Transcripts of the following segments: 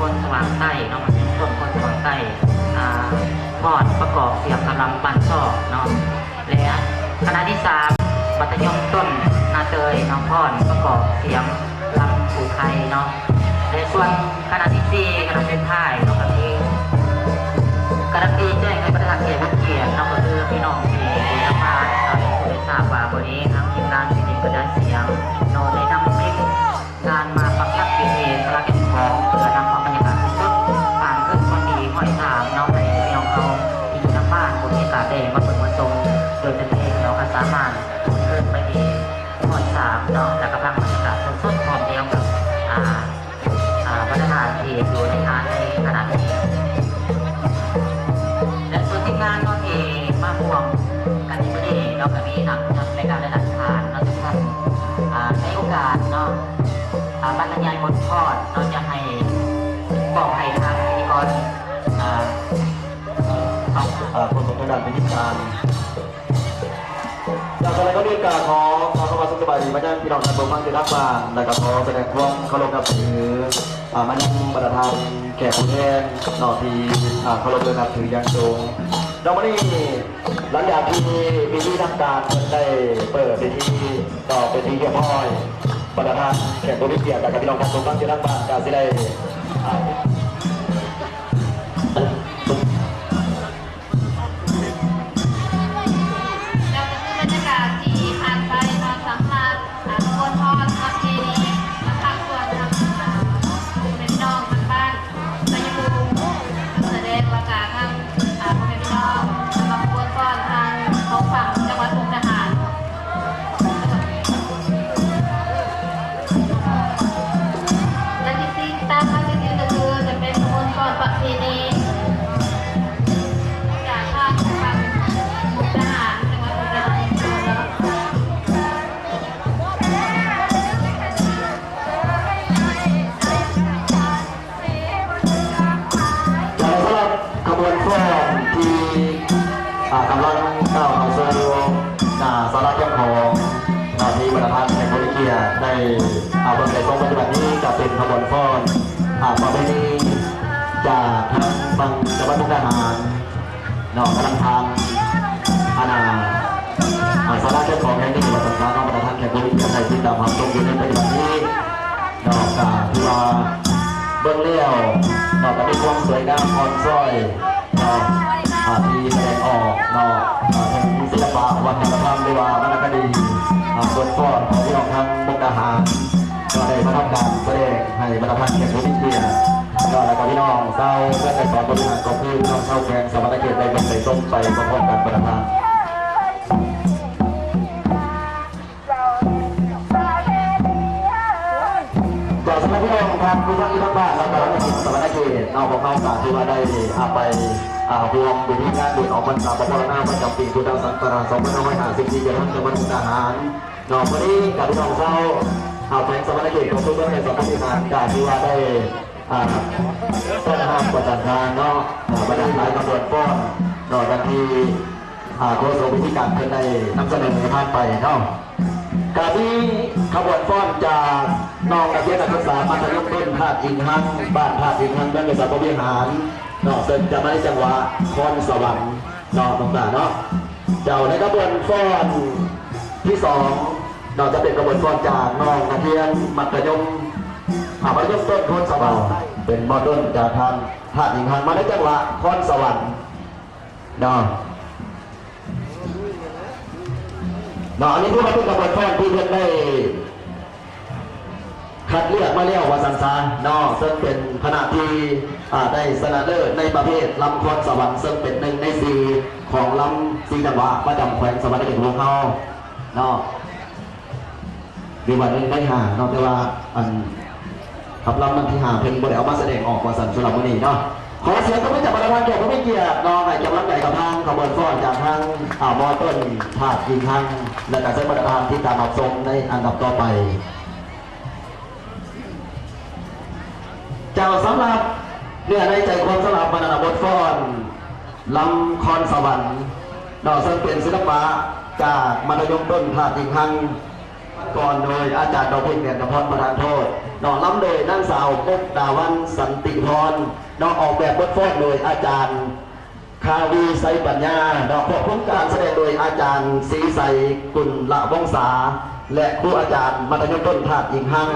ຄົນສະຫວ່າງໃຕ້ເນາະ ມັດທະຍົມຕົ້ນຄົນສະຫວ່າງໃຕ້ ອ່າ ຟ້ອນປະກອບສຽງກຳລັງບ້ານຊອກເນາະ ແລະ ຄະນະທີສາມ ມັດທະຍົມຕົ້ນນາເຕີຍເນາະ ຟ້ອນປະກອບສຽງລຳພູໄຄເນາະ ແລະ ສ່ວນຄະນະທີສີ່ ຄະນະສຸດທ້າຍເນາະ ກໍຄື ການະຕີແຈ້ງໃຫ້ປະທານແຂກຜູ້ມີກຽດເນາະ ກໍຄືພີ່ນ້ອງທີ່ຢູ່ທາງບ້ານເນາະ ໄດ້ຮູ້ໄດ້ຊາບວ່າ ມື້ນີ້ທາງທີມງານສິລິປະຈາຍສຽງເນາະ ໄດ້ນຳທີມງານມາປັກຫຼັກຢູ່ທີ່ສາລາແກ່ນຂອງ ເພື່ອນຳເອົາບັນຍາກາດສົດໆ ທາງຂຶ້ນຄອນດີຮ້ອຍສາມເນາະ ໃຫ້ພີ່ນ້ອງເຮົາທີ່ຢູ່ທາງບ້ານ ບໍ່ມີໂອກາດໄດ້ມາເບິ່ງມາຊົມໂດຍຕົນເອງເນາະ ກໍສາມາດຂຶ້ນໄປທີ່ຮ້ອຍສາມເນາະ ແລ້ວກໍຟັງບັນຍາກາດສົດໆ ພ້ອມດຽວກັບ ອ່າ ອ່າ ບັນດາທ່ານທີ່ຢູ່ໃນງານໃນຂະນະນີ້ ແລະ ສ່ວນທີມງານເນາະ ທີ່ມາຮ່ວມກັນໃນມື້ນີ້ເນາະ ກໍມີນັກຈັດລາຍການຫຼາຍໆທ່ານເນາະ ທຸກທ່ານ ອ່າ ໃນໂອກາດເນາະ ອ່າ ບັນລະຍາຍບົດຟ້ອນເນາະ ຈະໃຫ້ມອບໃຫ້ທາງພິທີກອນ ອ່າ ເອີ່ ເອີ່ ເອີ່ ຜູ້ປະກອບການທາງດ້ານວິທະຍາການ ຈາກສະໄຫຼກໍມີການຂໍ ຂໍຄຳວ່າສະບາຍດີມາຍັງພີ່ນ້ອງທ່ານຜູ້ຟັງທີ່ຮັກບ້ານ ແລະກໍຂໍສະແດງຄວາມເຄົາລົບນັບຖື ອ່າ ມາຍັງບັນດາທ່ານແຂກຜູ້ແທນເນາະ ທີ່ ອ່າ ເຄົາລົບແລະນັບຖືຢ່າງສູງ. ແລ້ວມື້ນີ້ ຫຼັງຈາກທີ່ພິທີທາງການເພິ່ນໄດ້ເປີດເວທີເນາະ ເປັນທີ່ຮຽບຮ້ອຍ ບັນດາທ່ານແຂກຜູ້ມີກຽດ ແລະກໍພີ່ນ້ອງທ່ານຜູ້ຟັງທີ່ຮັກບ້ານ ກໍຊິໄດ້ ອ່າ ແລ້ວກໍຄືບັນຍາກາດທີ່ຜ່ານໄປເນາະ ສຳລັບ ອ່າ ຂະບວນຟ້ອນປະເພນີ ທາງພາກສ່ວນທາງ ອ່າ ພໍ່ແມ່ພີ່ນ້ອງທາງບ້ານໄຊຍະພູມ ກໍສະແດງວ່າການທາງ ອ່າ ພໍ່ແມ່ພີ່ນ້ອງສຳລັບຂະບວນຟ້ອນທາງຂອງຝັ່ງຈັງຫວັດມຸກດາຫານ. ແລະທີ່ຕິດຕາມມາຕິດໆ ກໍຄືຈະເປັນຂະບວນຟ້ອນປະເພນີ ຈາກທາງຝັ່ງມຸກດາຫານ ຈັງຫວັດມຸກດາຫານເນາະ. ແລະສຳລັບຂະບວນຟ້ອນທີ່ ອ່າ ກຳລັງກ້າວເຂົ້າສູ່ໜ້າສາລາແກ່ນຂອງ ໜ້າທີ່ບັນດາທ່ານແຂກຜູ້ມີກຽດໄດ້ ອ່າ ເບິ່ງໄດ້ຊົມປັດຈຸບັນນີ້ ກໍເປັນຂະບວນຟ້ອນ ອ່າ ປະເພນີຈາກທາງຝັ່ງຈັງຫວັດມຸກດາຫານ ເນາະ ກຳລັງຜ່ານ ອັນນ່າ ອ່າ ສາລາເຈົ້າຂອງແຫ່ງນີ້ ວ່າຊັ້ນຊະເນາະ ບັນດາທ່ານແຂກຜູ້ມີກຽດໄດ້ຕິດຕາມຮັບຊົມຢູ່ໃນປັດຈຸບັນນີ້ເນາະ ກໍຖືວ່າເບິ່ງແລ້ວເນາະ ກໍມີຄວາມສວຍງາມອ່ອນຊ້ອຍເນາະ ອ່າ ທີ່ສະແດງອອກເນາະ ອ່າ ເຖິງສິລະປະວັດທະນະທຳ ຫຼືວ່າວັນນະຄະດີ ອ່າ ບົດຟ້ອນຂອງພີ່ນ້ອງທາງມຸກດາຫານ ກໍໄດ້ມາທຳການສະແດງໃຫ້ບັນດາທ່ານແຂກຜູ້ມີກຽດ ແລ້ວກໍພີ່ນ້ອງຊາວເມືອງໄກສອນບໍລິຫານ ກໍຄືພີ່ນ້ອງຊາວແຂວງສະຫວັນນະເຂດ ໄດ້ເບິ່ງໄດ້ຊົມໄປພ້ອມໆກັນບັນດາທ່ານ. ກໍສຳລັບພີ່ນ້ອງທ່ານຜູ້ຟັງຢູ່ທາງບ້ານ ແລ້ວກໍໃນເຂດສະຫວັນນະເຂດເນາະ ພວກເຮົາກໍຖືວ່າໄດ້ ອ່າ ໄປ ອ່າ ຮ່ວມພິທີງານບຸນອອກພັນສາປະປາລາວ ປະຈຳປີພຸດທະສັກກະລາດສອງພັນຫ້າຮ້ອຍຫ້າສິບສີ່ ຢູ່ທາງຈັງຫວັດມຸກດາຫານ ເນາະ ມື້ນີ້ກໍພີ່ນ້ອງຊາວ ອ່າ ແຂວງສະຫວັນນະເຂດ ຂອງເມືອງໄກສອນບໍລິຫານ ກໍຖືວ່າໄດ້ ອ່າ ຕ້ອນຮັບປະທານເນາະ ອ່າ ບັນດາຫຼາຍຂະບວນຟ້ອນເນາະ ດັ່ງທີ່ ອ່າ ໂຄສົກວິທີການເພິ່ນໄດ້ນຳສະເໜີຜ່ານໄປເນາະ ກໍມີຂະບວນຟ້ອນຈາກນ້ອງນັກຮຽນນັກສຶກສາມັດທະຍົມຕົ້ນທາດອິງຮັງ ບ້ານທາດອິງຮັງ ເມືອງໄກສອນບໍລິຫານເນາະ ເຊິ່ງຈະມາໃນຈັງຫວະຄອນສະຫວັນ ເນາະ ນ້ອງຕາເນາະ ເຈົ້າ ໃນຂະບວນຟ້ອນທີສອງເນາະ ຈະເປັນຂະບວນຟ້ອນຈາກນ້ອງນັກຮຽນມັດທະຍົມ ອ່າ ມັດທະຍົມຕົ້ນໂພນສະຫວັນ ເປັນ ມ.ຕົ້ນ ຈາກທາງທາດອິງຮັງ ມາໃນຈັງຫວະຄອນສະຫວັນເນາະ ເນາະ ອັນນີ້ຖືວ່າເປັນຂະບວນຟ້ອນທີ່ເພິ່ນໄດ້ ຄັດເລືອກມາແລ້ວວ່າຊັ້ນຊະເນາະ ເຊິ່ງເປັນຄະນະທີ່ ອ່າ ໄດ້ຊະນະເລີດໃນປະເພດລຳຄອນສະຫວັນ ເຊິ່ງເປັນໜຶ່ງໃນສີ່ຂອງລຳສີ່ຈັງຫວະປະຈຳແຂວງສະຫວັນນະເຂດຂອງເຮົາເນາະ ຫຼືວ່າໜຶ່ງໃນຫ້າເນາະ ແຕ່ວ່າ ອັນ ກັບລຳນັ້ນທີຫ້າ ເພິ່ນບໍ່ໄດ້ເອົາມາສະແດງອອກວ່າຊັ້ນ ສຳລັບມື້ນີ້ເນາະ ຂໍສຽງຕົບມືຈາກບັນດາທ່ານແຂກຜູ້ມີກຽດເນາະ ໃຫ້ກຳລັງໃຈກັບທາງຂະບວນຟ້ອນຈາກທາງ ອ່າ ມ.ຕົ້ນ ທາດອິງຮັງ ແລະກະເຊີນບັນດາທ່ານຕິດຕາມຮັບຊົມໃນອັນດັບຕໍ່ໄປ. ເຈົ້າ ສຳລັບເນື້ອໃນໃຈຄວາມສຳລັບບັນດາບົດຟ້ອນລຳຄອນສະຫວັນເນາະ ເຊິ່ງເປັນສິລະປະຈາກມັດທະຍົມຕົ້ນທາດອິງຮັງ ກ່ອນໂດຍອາຈານດອກເພັງ ແໜ້ນຄຳພອນ ປະທານໂທດ ເນາະ ລຳໂດຍນາງສາວ ມຸກດາວັນ ສັນຕິພອນ ເນາະ ອອກແບບບົດຟ້ອນໂດຍອາຈານ ຄາວີ ໄຊປັນຍາ ເນາະ ຄວບຄຸມການສະແດງໂດຍອາຈານ ສີໃສ ກຸນລະວົງສາ ແລະ ຄູອາຈານມັດທະຍົມຕົ້ນ ທາດອິງຮັງ.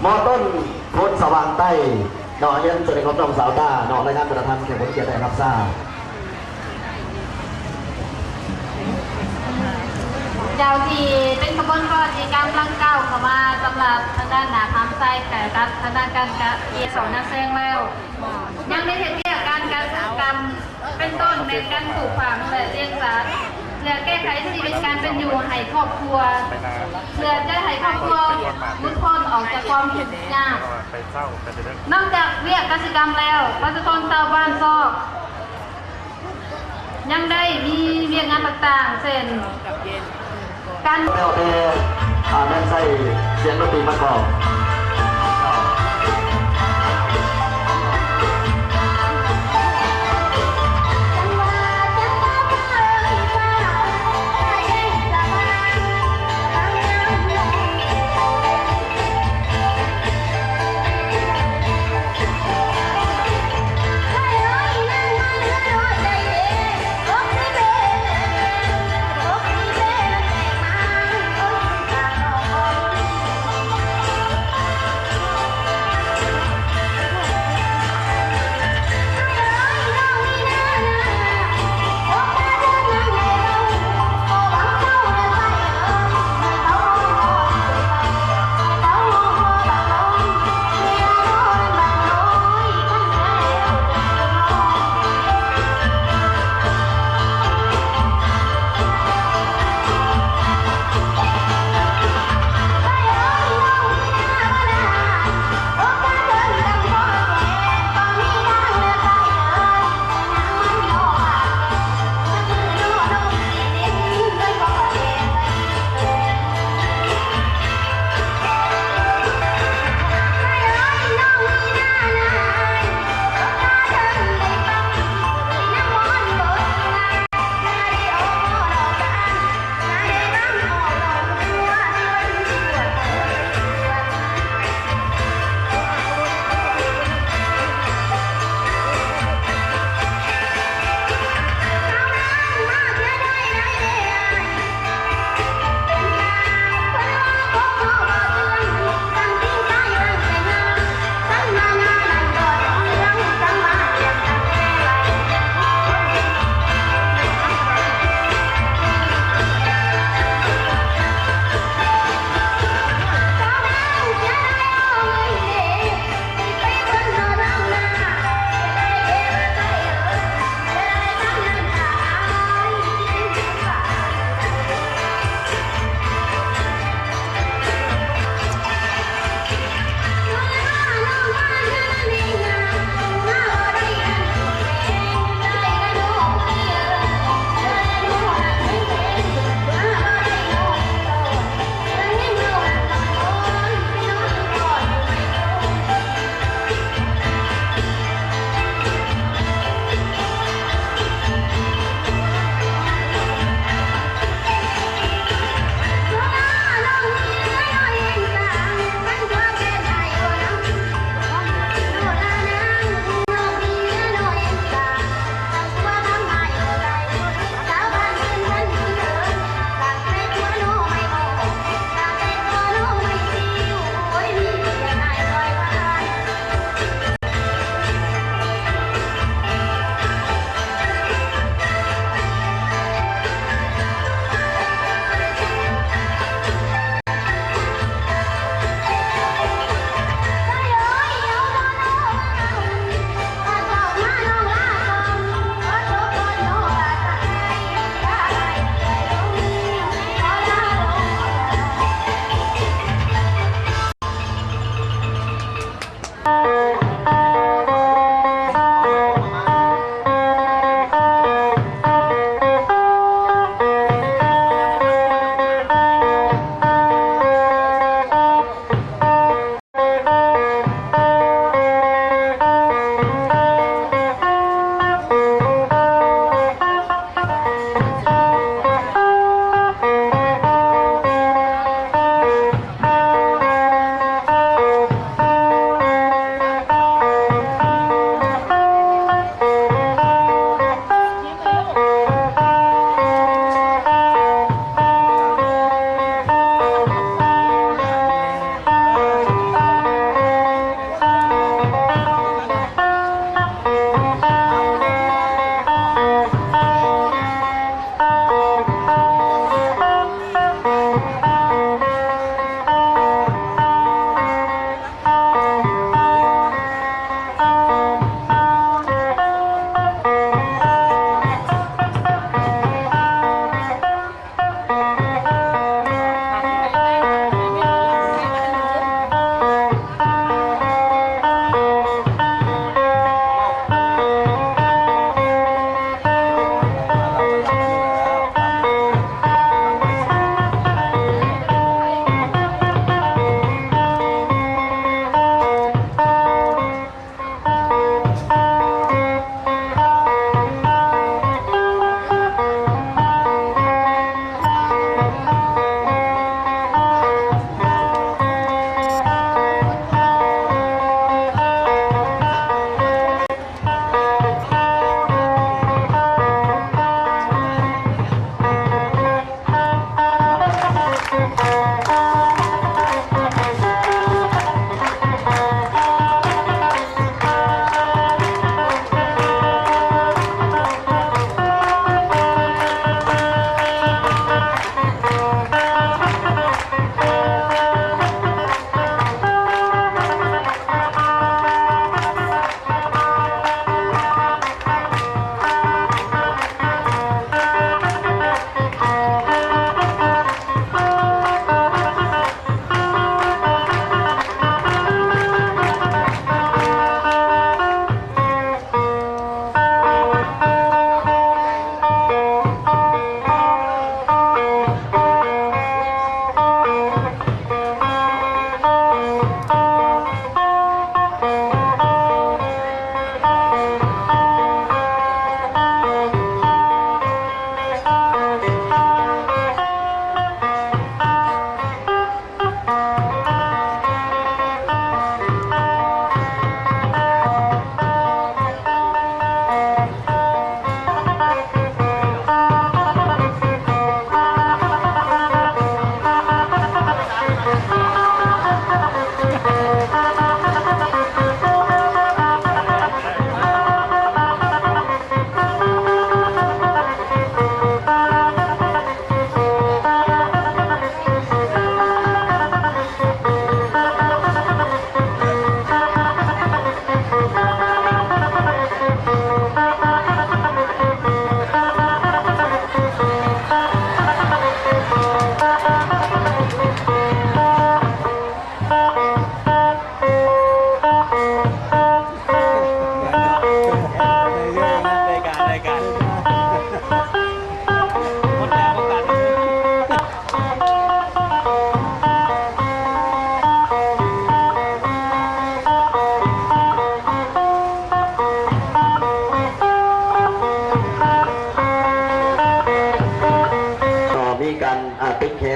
ພໍຕົ້ນ ໂພນສະຫວ່າງໃຕ້ ເນາະ ຮຽນເຊີນໃນຄອບນ້ອງສາວຕາເນາະ ລາຍງານວັດທະນະທຳ ແຂກຜູ້ມີກຽດໄດ້ຮັບຊາບ. ເຈົ້າ ທີ່ເປັນຂະບວນການທີ່ກຳລັງກ້າວເຂົ້າມາສຳລັບທາງດ້ານໜ້າພາມໄຊ ແຂກກັບທາງດ້ານການກະ ເອສອງນາແຊງແລ້ວ ຍັງໄດ້ເຮັດວຽກການກະສິກຳ ເປັນຕົ້ນແມ່ນການປູກຝັງ ແລະ ລ້ຽງສັດ ເພື່ອແກ້ໄຂຊີວິດການເປັນຢູ່ໃຫ້ຄອບຄົວ ເພື່ອຈະໃຫ້ຄອບຄົວຫຼຸດພົ້ນອອກຈາກຄວາມທຸກຍາກ. ນອກຈາກວຽກກະສິກຳແລ້ວ ປະຊາຊົນຊາວບ້ານຊອກ ຍັງໄດ້ມີວຽກງານຕ່າງໆ ເຊັ່ນ ການ ແລ້ວແຕ່ ອາ ແມ່ນໃຊ້ສຽງດົນຕີປະກອບ.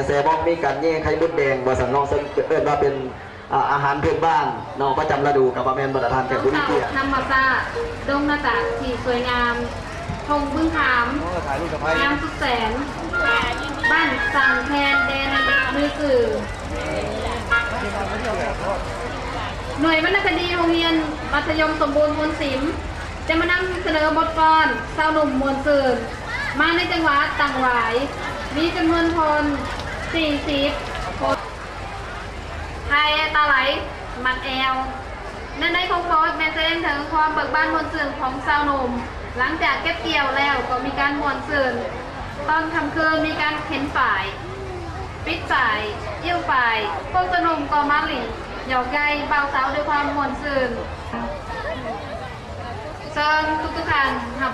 ແຊບອກ ມີການແຍ່ໄຂ່ມົດແດງວ່າຊັ້ນເນາະ ເຊິ່ງເອີ້ນວ່າເປັນ ອາ ອາຫານພື້ນບ້ານເນາະ ປະຈຳລະດູ ກໍວ່າແມ່ນບໍ່ລະທ່ານແຂກຜູ້ມີກຽດ. ທຳມະຊາດ ດົງໜ້າຕາທີ່ສວຍງາມ ທົ່ງບຶງຂາມ ໂອ້ ຖ່າຍຮູບກັບໃຜ ງາມສຸດແສນ ບ້ານສ້າງແຜ່ນແດນມືຊື່. ໜ່ວຍວັນນະຄະດີໂຮງຮຽນມັດທະຍົມສົມບູນມູນສິມ ຈະມານຳສະເໜີບົດກອນຊາວໜຸ່ມມ່ວນຊື່ນ ມາໃນຈັງຫວະຕັ້ງຫວາຍ ມີຈຳນວນທ່ອນສີ່ສິບບົດ. ໄທຕາໄຫຼມັດແອວ ເນື້ອໃນຂອງບົດແມ່ນສະແດງເຖິງຄວາມເບີກບານມ່ວນຊື່ນຂອງຊາວໜຸ່ມ ຫຼັງຈາກເກັບກ່ຽວແລ້ວກໍມີການມ່ວນຊື່ນ ຕອນຄ່ຳຄືນມີການເຂັນຝ້າຍ ປິດຝ້າຍ ອີ້ວຝ້າຍ ພວກຊາວໜຸ່ມກໍມາຫຼິ້ນຫຍອກໃຢບ່າວສາວດ້ວຍຄວາມມ່ວນຊື່ນ. ເຊີນທຸກໆທ່ານຮັບ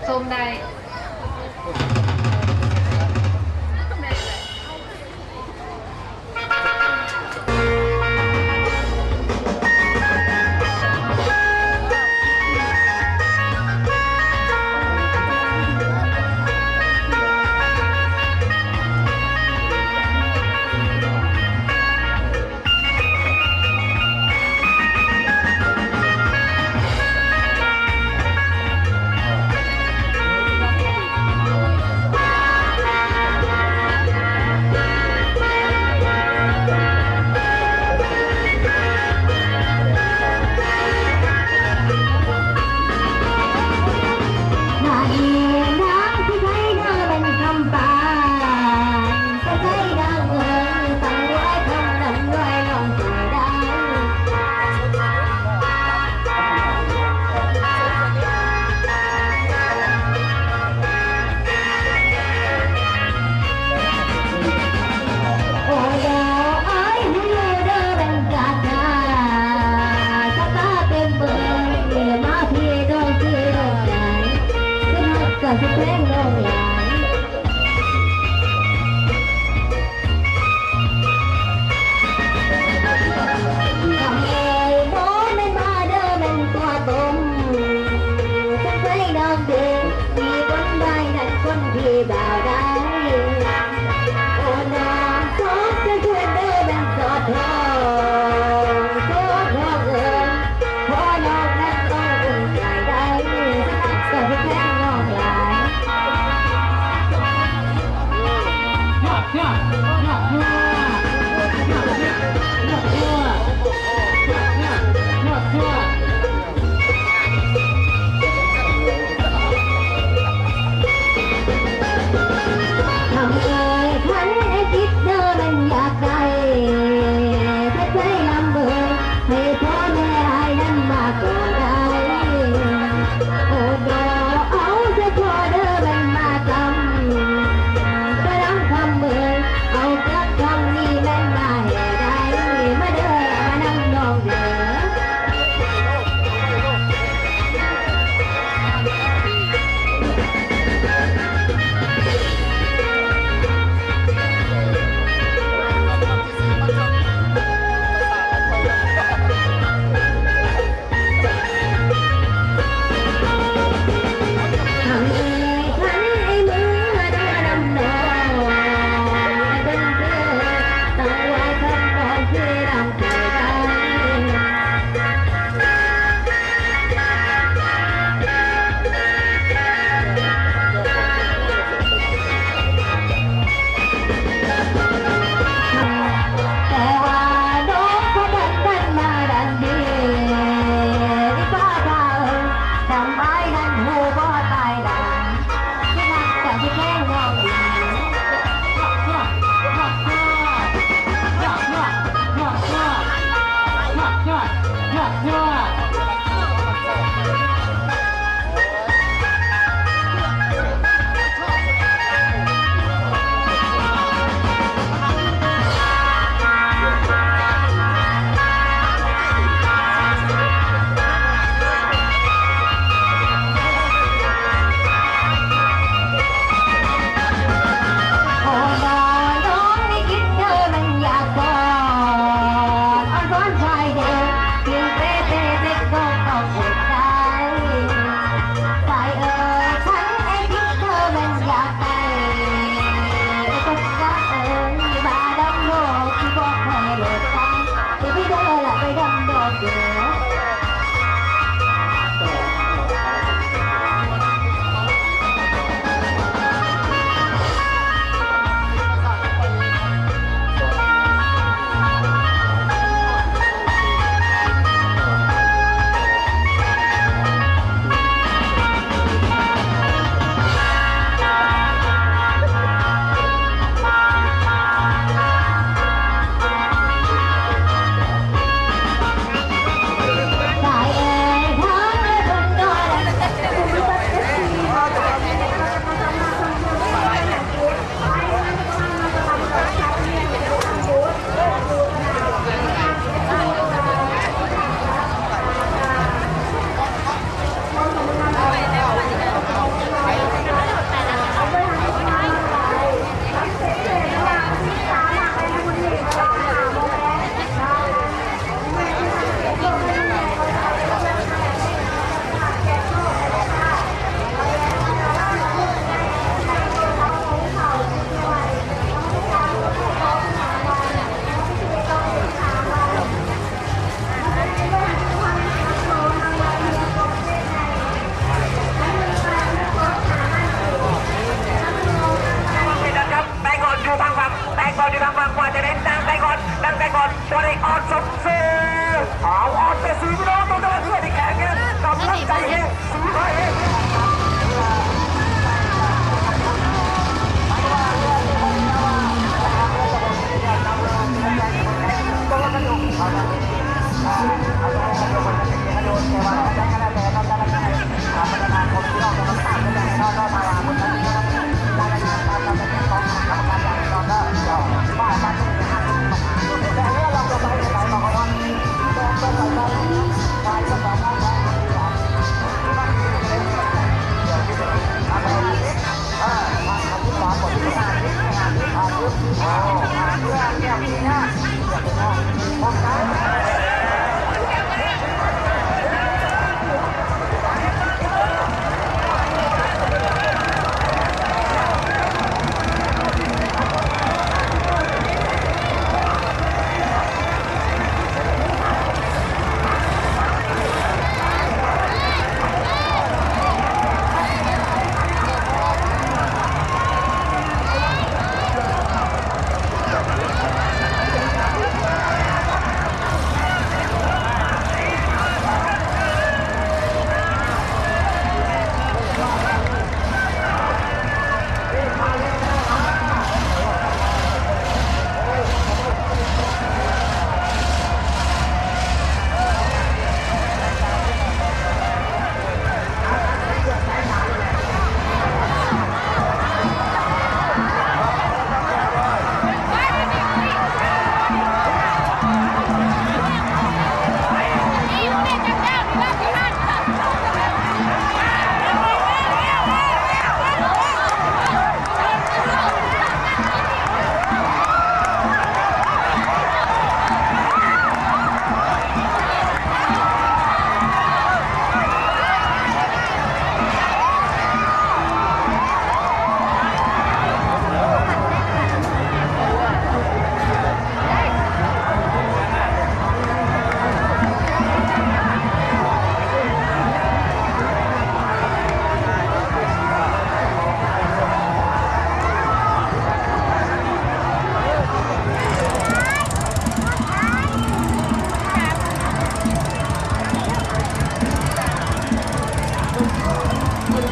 ຊົມໄດ້.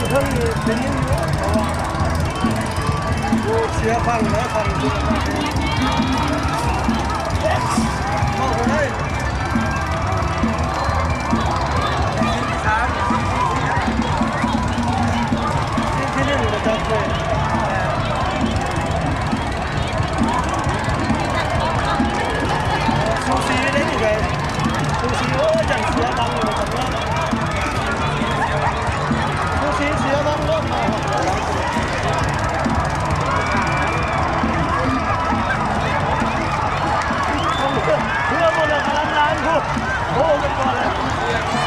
ເທິງນີ້ເປັນຢູ່ ເພາະວ່າ ໂອ້ ເສຍຝັ່ງແລ້ວ ຝັ່ງເສຍຝັ່ງ ເວົ້າບໍ່ໄດ້ ທີໜຶ່ງ ປະຈັກເລີຍ. ສູສີເດ້ນີ້ໄດ ສູສີ ໂອ້ຍ ຢ້ານເສຍບັງຢູ່ ສຳລັບ ສູສີ ເສຍບັງໂລດ ເຮືອໝົດແລ້ວ ກຳລັງລ້າງຢູ່ ໂອ້ ເປັນບໍ່ແລ້ວ.